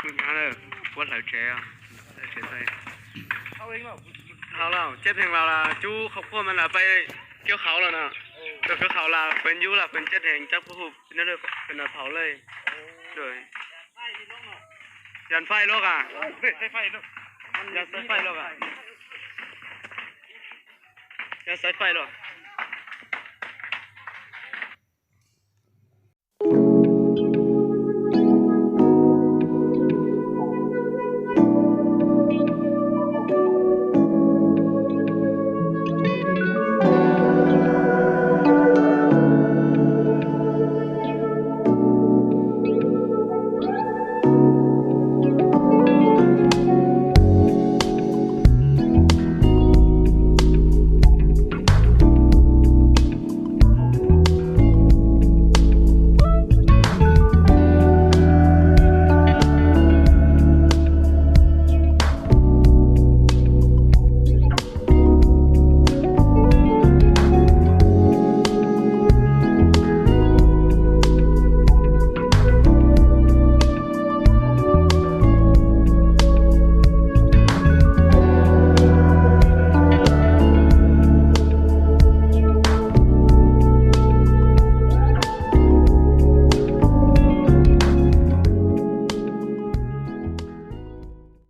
Puab hlawv tsev, hlawv tsev pais. Thaum lawm, ceb pheej laus las cub qhov quaj mas lam pais kawg qhauv lawm na. Kawg qhauv las peev yub las peev ceb heev, cab puab hu peb nov thaum lej. Yas faij luaj as? Yas xaiv faij luaj as? Yas xaiv faij luaj?